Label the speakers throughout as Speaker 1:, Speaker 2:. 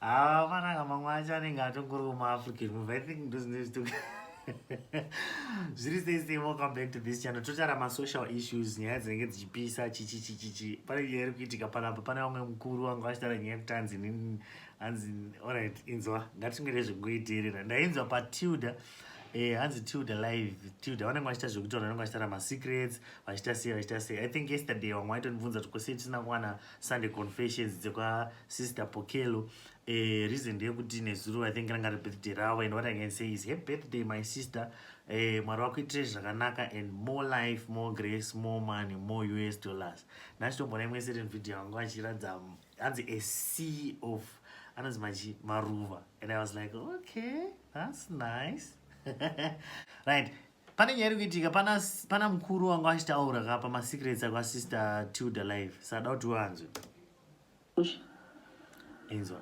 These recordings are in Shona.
Speaker 1: Haa, panaka mamwe acho anenge atongori kumaAfrican movie. I think ndozvine zviri sei sei. Welcome back to this channel. Totaura masocial issues, nyaya dzinenge dzichipisa chichichichichi. Pane nyaya iri kuitika panapa, pane vamwe mukuru vanga vachitaura nyaya yekuti hanzi hanzi, alright, inzwa, ngatingere zvekungoiteerera. Ndainzwa paTilda, hanzi Tilda Live. Tilda vanenge vachiita zvekutaura, vanenge vachitaura masecrets, vachiita sei, vachiita sei. I think yesterday vamwe vaitondibvunza kuti kosei tisina kuwana Sunday confessions dzekwaSister Pokelo. Reason ndeyekuti nezuro, I think, ranga ribirthday ravo, and what I can say is happy birthday, my sister. Mwari vakuitire zvakanaka and more life, more grace, more money, more US dollars. Ndachitomboona imwe certain video vangu vachiratidza, hanzi a sea of anonzi machi maruva, and I was like, "Okay, that's nice." Right, pane nyaya iri kuitika pana, pana mukuru wanga achitaura ka pamasecrets akwaSister Tilda Live, sada kuti uanzwe. Inzwa.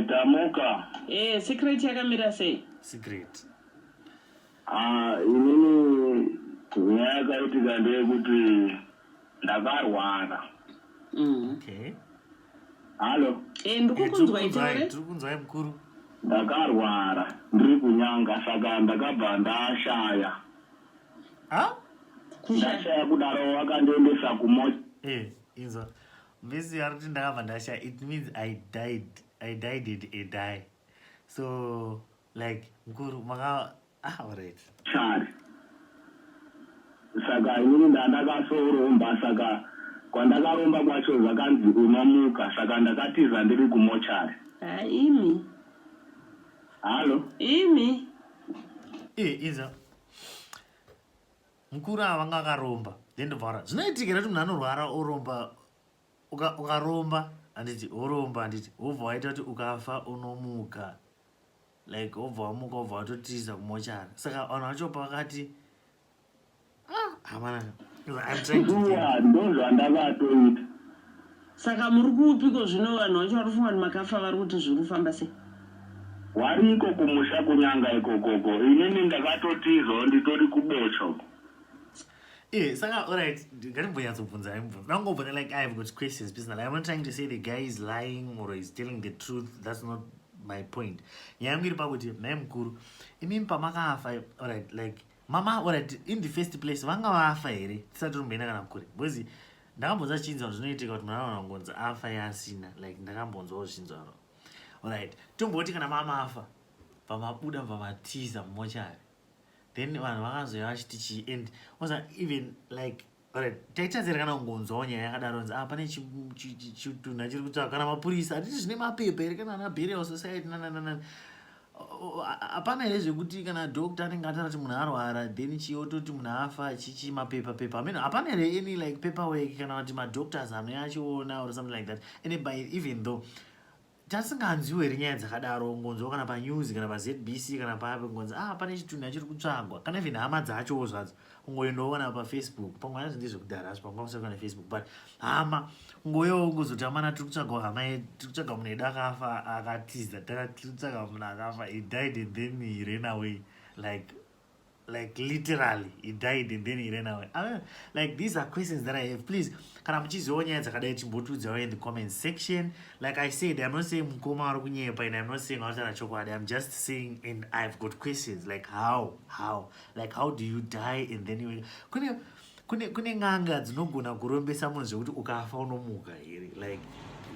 Speaker 2: Tamuka.
Speaker 3: Secret yakamira sei?
Speaker 1: Secret.
Speaker 2: Ah, inini nyaya yakaitika ndeyekuti ndakarwara.
Speaker 1: Okay.
Speaker 2: Hallo?
Speaker 3: Ndikukunzwa, itaure.
Speaker 1: Tiri kunzwai, mukuru.
Speaker 2: Ndakarwara ndiri kunyanga, saka ndakabva ndashaya.
Speaker 1: Ha.
Speaker 2: Ndashaya kudaro, vakandiendesa kumo
Speaker 1: Inzwa, mbesi ari kuti ndakabva ndashaya. It means I died, I died it a die. So like, mukuru, maka, ah, alright.
Speaker 2: Chari saka inini ndandakasoromba, saka kwandakaromba kwacho zvakanzi unomuka, saka ndakatiza ndiri kumochari.
Speaker 3: Ha, imi.
Speaker 2: Hallo?
Speaker 3: Imi.
Speaker 1: Inzwa, mukuru ava vanga akaromba, then ndobva zvinoitika kuti munhu anorwara oromba. Ukaromba, handiti? Woromba, handiti? Wobva waita kuti ukafa unomuka, like wobva wamuka, wobva watotiza kumochari. Saka vanhu vacho pavakati, ah, hamana, I'm trying to think.
Speaker 2: Shuwa, ndo zvandakatoita.
Speaker 3: Saka muri kuupiko zvino? Vanhu vacho vari kufunga kuti makafa, vari kuti zviri kufamba sei?
Speaker 2: Wariko kumusha kunyanga ikokoko. Inini ndakatotizawo, nditori kubocho.
Speaker 1: Saka alright, ngatimbonyatsobvunza mubvunzo ndangobvunza. Like, I've got questions personally. I'm not trying to say the guy is lying or is telling the truth. That's not my point. Nyaya yangu iri pakuti, nhai mukuru, imimi pamakafa, alright, like mama, alright, in the first place vanga vafa here tisati tomboenda kana kure? Because ndakambonzwa chinzwa zvinoitika kuti munhu anoona kungonzi afa yaasina. Like, ndakambonzwawo zvichinzwaro. Alright, tomboti kana mama afa, pamabuda pamatiza mumochari, then vanhu vakazoya vachiti chii? And also even like, alright, taitadzira kana kungonzwawo nyaya yakadaro, nzi, ah, pane chitunha chiri kutsvaka, kana mapurisa, hatiti zvine mapepa here, kana ana burial society nananana, hapana here zvekuti kana doctor anenge ataura kuti munhu arwara, then chii, ototi munhu afa, chichi, mapepa pepa, I mean, hapana here any like paperwork, kana kuti madoctors anouya achiona or something like that? And by even though tasinganzwiwo here nyaya dzakadaro, ngonzwa kana panews, kana paZBC, kana papi, ngonzi, ah, pane chitunha chiri kutsvagwa, kana even hama dzachowo zvadzo, kungoendawo kana paFacebook pamwe, azvi ndezvekudhara, asi pamwe pamusoro kana Facebook, but hama kungoyawo kungozoti, amana, tiri kutsvagawo hama, tiri kutsvaga munhu edu akafa, akatiza, tiri kutsvaga munhu akafa. He died and then he ran away. Like literally he died and then he ran away. I mean, like, these are questions that I have. Please, kana muchizivawo nyaya dzakadai, chimbotiudzawo in the comment section. Like I said, I'm not saying mukoma vari kunyepa and I'm not saying varitaura chokwadi. I'm just saying, and I've got questions like how, like, how do you die and then you, kune n'anga dzinogona kurombesa munhu zvekuti ukafa unomuka here?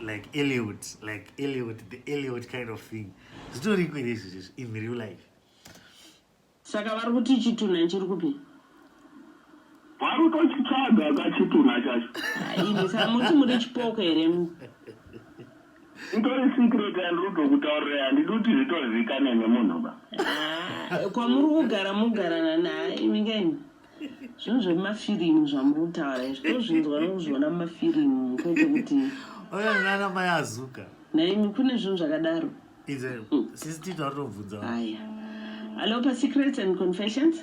Speaker 1: Like Eliot, like Eliot, the Eliot kind of thing, zvitoriko here izvozvo in real life?
Speaker 3: Saka vari kuti chitunha chiri kupi?
Speaker 2: Vari kutochitsvaga kachitunha chacho.
Speaker 3: Imi, saka muti muri chipoko here?
Speaker 2: Itori secret yandiri kutokutaurirai, handidi kuti zvitozikane nemunhu ba.
Speaker 3: Ah, kwamuri kugara mugarana naimi kaimi, zvinhu zvemafirimu zvamuri kutaura izvi, tozvinzwa nokuzviona mumafirimu, kwete kuti
Speaker 1: Oyo nana mai azuka.
Speaker 3: Naimi, kune zvinhu zvakadaro?
Speaker 1: Ize sisi Tito aritobvunza.
Speaker 3: Aya, hallo, pasecrets and confessions.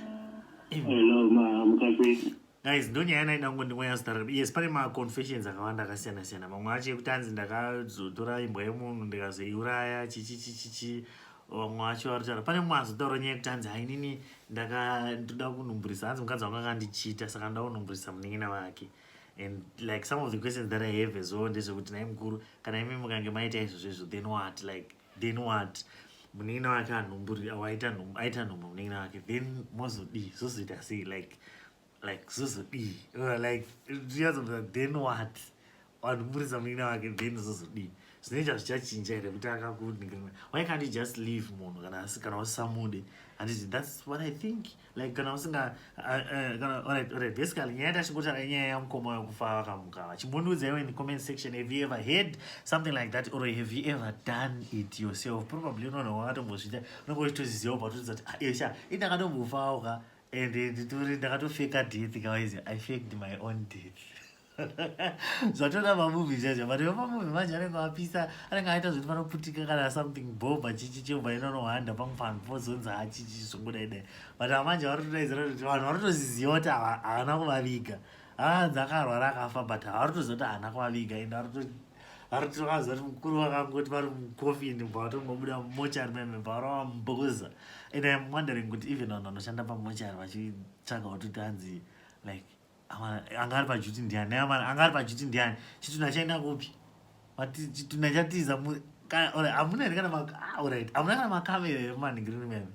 Speaker 2: Hello, mukadzi.
Speaker 1: Guys, ndonyaya naida kungo ndingonyatsotara. Yes, pane maconfessions akawanda akasiyana siyana. Mamwe acho ekuti anzi ndakazotora imbwa yemunhu ndikazoiuraya, chichi chichichi. Vamwe vacho vari kutaura, pane mumwe azotaura nyaya yekuti anzi, hainini, ndoda kunhumburisa, hanzi mukadzi wangu akandichita, saka ndoda kunhumburisa munin'ina wake. And like, some of the questions that I have as well ndezvekuti, nai mukuru, kana imi mukange maita izvozvo izvo, then what? Like Then what? Munin'ina wake anhumburi, waita nhumbu, aita nhumbu munin'ina wake, then mozodii? Zvozoita sei? Like zvozodii? Like zvinyatsobva, then what? Wanhumburisa munin'ina wake, then zvozodii? Zvinoita zvichachinja here kuti akakuningirina? Why can't you just leave munhu kana asi kana usamude? Handiti that's what I think? Like kana usinga kana, alright, basically nyaya tachingotaura inyaya yamukoma wekufa vakamuka. Chimbondiudzaiwo in the comment section, have you ever heard something like that or have you ever done it yourself? Probably unoona wakatombozviita, unenge uchitoziziva, ubva kuti, "Ah, esha indakatombofawo ka and nditori ndakatofeka death kawaizi, I faked my own death." Zvatoda mamovie chaizvo, but vemamovie manje anenge apisa, anenge aita zvekuti panoputika kana something, bhobha chichi chobva inonohwanda pamwe panhu pozonzi hachichi zvongodai dai. But amanje vari kutodaidzira kuti vanhu vari kutoziziva kuti haana kuvaviga, hanzi akarwara akafa, but havari kutoziva kuti haana kuvaviga. And vari kutovaziva kuti mukuru vakangoti vari mucoffin, bva vatongobuda mumochari meme, bva varavamboza. And I am wondering kuti even vanhu vanoshanda pamochari vachitsvaga kutoti hanzi like anga ari paduty ndiani, anga ari paduty ndiani, chitunha chaenda kupi, chitunha chatiza. Hamuna here kana, alright, hamuna kana makamera here mumanhingirini meme?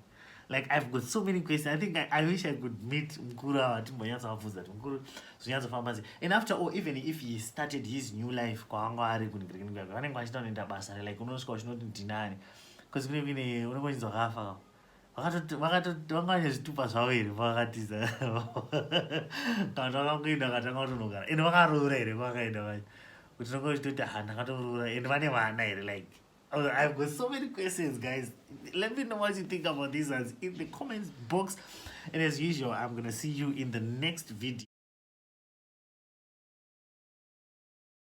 Speaker 1: Like, I've got so many questions. I think I wish I could meet mukuru ava, timbonyatsovabvunza kuti mukuru zvinyatsofamba sei. And after all, even if he started his new life kwaanga ari kunhingirini kwake, vanenge vachida kunoenda basa, like unosvika uchinoti ndinani? Because kune kune unenge uchinzwa kafa, vanga vane zvitupa zvavo here vakatiza, kana vakangoenda vakatanga kutonogara? Ende vakaroora here vakaenda vacho, kuti unenge uchitoti, "Ha, ndakatoroora"? Ende vane vana here? Like, I've got so many questions, guys. Let me know what you think about these ones in the comments box. And as usual, I'm gonna see you in the next video.